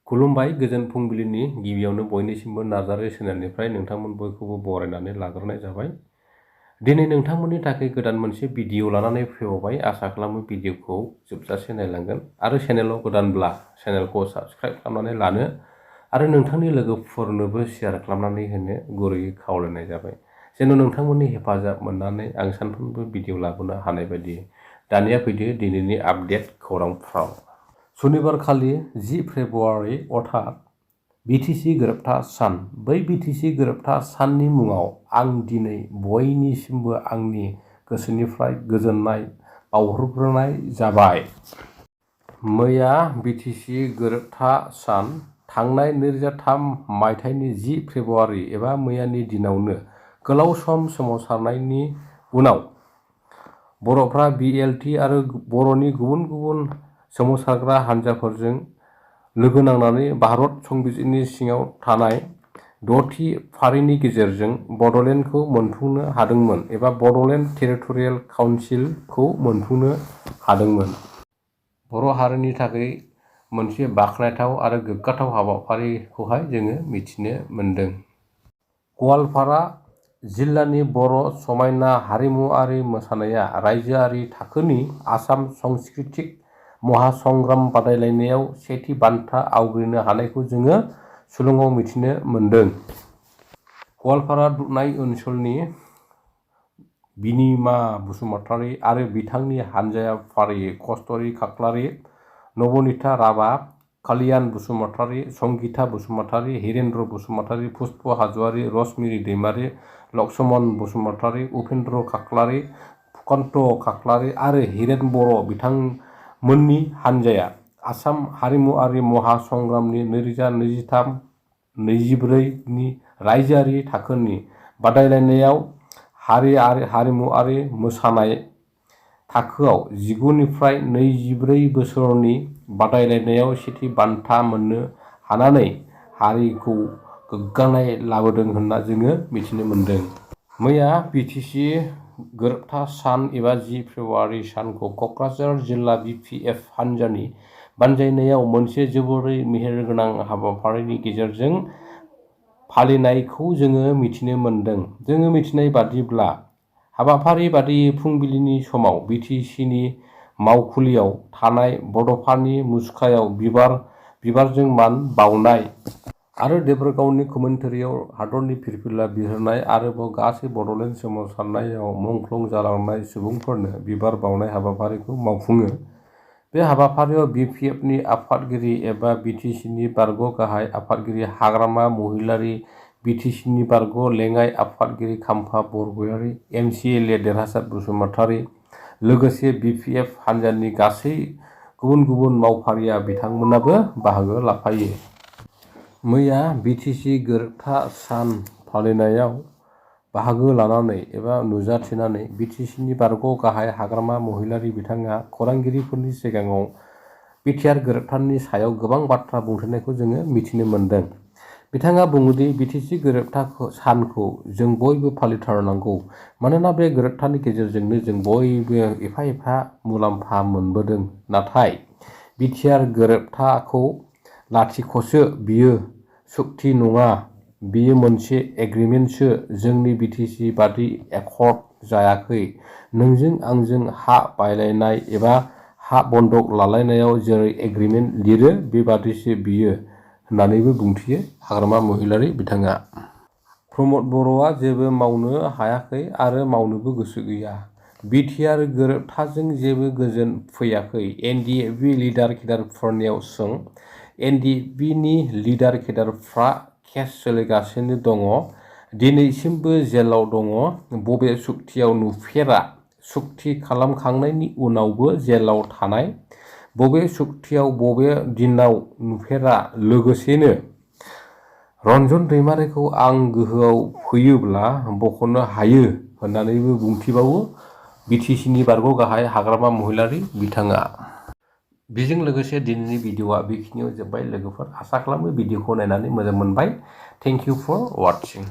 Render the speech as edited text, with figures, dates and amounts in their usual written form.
खुलुमबाय गोजोन फुंबिलिनि गिबियावनो बयनिसिमबो नार्जारी चेनेलनिफ्राय नोंथांमोन बयखौबो बरायनानै लाग्रोनाय जाबाय। दिनै नोंथांमोननि थाखाय गोदान मोनसे भिडिअ लानानै फैबावबाय। आसा खालामो भिडिअखौ जोबजासे नायलांगोन आरो चेनेलाव गोदानब्ला चेनेलखौ साबस्क्राइब खालामनानै लानो आरो नोंथांनि लोगोफोरनोबो शेयार खालामनानै होनो गुरैयै खावलायनाय जाबाय। जेन' नोंथांमोननि हेफाजाब मोननानै आं सानफ्रोमबो भिडिअ लाबोनो हानाय बायदि। दानिया फैदो दिनैनि आपडेट खौरांफ्राव। शनिबारखालि 10 फेब्रुवारि अर्थात बिटिसि गोरोबथा सान। बै बिटिसि गोरोबथा साननि मुङाव आं दिनै बयनिसिमबो आंनि गोसोनिफ्राय गोजोननाय बावहरग्रोनाय जाबाय। मैया बिटिसि गोरोबथा सान। थांनाय 2003 मायथाइनि 10 फेब्रुवारि एबा मैयानि दिनावनो गोलाव सम सोमावसारनायनि उनाव बर'फ्रा बिएलटि आरो बर'नि गुबुन गुबुन सोमावसारग्रा हान्जाफोरजों लोगो नांनानै भारत संबिजितनि सिङाव थानाय 6थि फारिनि गेजेरजों बड'लेण्डखौ मोनफुंनो हादोंमोन एबा बड'लेण्ड टेरिटरियेल काउन्सिलखौ मोनफुंनो हादोंमोन। बर' हारिनि थाखाय मोनसे बाख्नायथाव आरो गोग्गाथाव हाबाफारिखौहाय जोङो मिथिनो मोन्दों। गवालपारा जिल्लानि बर' समायना हारिमुआरि मोसानाया रायजोआरि थाखोनि आसाम सांस्कृतिक महासंग्राम बादायलायनायाव सेथि बान्था आवग्रिनो हानायखौ जोङो सुलुङाव मिथिनो मोन्दों। गवालपारा दुधनाय ओनसोलनि बिनिमा बसुमतारी आरो बिथांनि हानजाया फारियै कस्तुरी खाख्लारि, नबनिता राभा, कल्याण बसुमतारी, संगिता बसुमतारी, हिरेन्द्र बसुमतारी, पुष्प हाज'वारी, रसमिरि दैमारी, लक्ष्मण बसुमतारी, उपेन्द्र खाख्लारि, फुकन्त खाख्लारि आरो हिरेन बर' बिथांमोननि हानजाया आसाम हारिमुआरि महासंग्रामनि 2023-24 नि रायजोआरि थाखोनि बादायलायनायाव हारिमुआरि मोसानाय थाखोआव 19 निफ्राय 24 बोसोरनि बादायलायनायाव सेथि बान्था मोननो हानानै हारिखौ गोग्गानाय लाबोदों होनना जोङो मिथिनो मोन्दों। मैया बिटिसि गोरोबथा सान एबा 10 फेब्रुवारि सानखौ क'क्राझार जिल्ला बिपिएफ हान्जानि बानजायनायाव मोनसे जोबोरै मेहेरगोनां हाबाफारिनि गेजेरजों फालिनायखौ जोङो मिथिनो मोन्दों। जोङो मिथिनाय बादिब्ला हाबाफारि बादियै फुंबिलिनि समाव बिटिसिनि मावखुलियाव थानाय बड'फानि मुसुखायाव बिबारजों मान बाउनाय आरो देबोरगावनि कमेन्टेरियाव हादरनि फिरफिला बिरहोनाय आरोबाव गासै बड'लेण्ड सोमावसारनायाव मुंख्लं जालांनाय सुबुंफोरनो बिबार बाउनाय हाबाफारिखौ मावफुङो। बे हाबाफारियाव बिपिएफनि आफादगिरि एबा बिटिसिनि बारग' गाहाय आफादगिरि हाग्रामा महिलारी, बिटिसिनि बारग' लेङाइ आफादगिरि खाम्फा बरगयारी, एमसिएलए देरहासात बसुमतारी, लोगोसे बिपिएफ हान्जानि गासै गुबुन गुबुन मावफारिया बिथांमोनाबो बाहागो लाफायो। मैया बिटिसि गोरोबथा सान फालिनायाव बाहागो लानानै एबा नुजाथिनानै बिटिसिनि बारग' गाहाय हाग्रामा महिलारी बिथाङा खौरांगिरिफोरनि सिगाङाव बिटिआर गोरोबथानि सायाव गोबां बाथ्रा बुंथिनायखौ जोङो मिथिनो मोन्दों। बिथाङा बुङोदि बिटिसि गोरोबथा सानखौ जों बयबो फालिथारनांगौ। मानोना बे गोरोबथानि गेजेरजोंनो जों बयबो एफा एफा मुलाम्फा मोनबोदों। नाथाय बिटिआर गोरोबथाखौ लाथिख'सो, बियो सुक्ति नङा, बियो मोनसे एग्रिमेन्टसो। जोंनि बिटिसि बादि एकर्ड जायाखै। नोंजों आंजों हा बायलायनाय एबा हा बन्दक लालायनायाव जेरै एग्रिमेन्ट लिरो बेबादिसो बियो होननानैबो बुंथियो हाग्रामा महिलारी बिथाङा। प्रमद बर'आ जेबो मावनो हायाखै आरो मावनोबो गोसो गैया। बिटिआर गोरोबथाजों जेबो गोजोन फैयाखै। एनडिएफबि लिडार केडारफोरनियाव सों। एनडिएफबिनि लिडार केडारफ्रा केस सोलिगासिनो दङ। दिनैसिमबो जेलाव दङ। बबे सुक्तियाव नुफेरा, सुक्ति खालामखांनायनि उनावबो जेलाव थानाय, बबे सुक्तियाव बबे दिनाव नुफेरा। लोगोसेनो रन्जन दैमारिखौ आं गोहोआव फैयोब्ला बख'नो हायो होननानैबो बुंथिबावो बिटिसिनि बारग' गाहाय हाग्रामा महिलारी बिथाङा। बेजों लोगोसे दिनैनि भिडिअआ बेखिनियाव जोब्बाय लोगोफोर। आसा खालामो भिडिअखौ नायनानै मोजां मोनबाय। Thank you for वाचिं।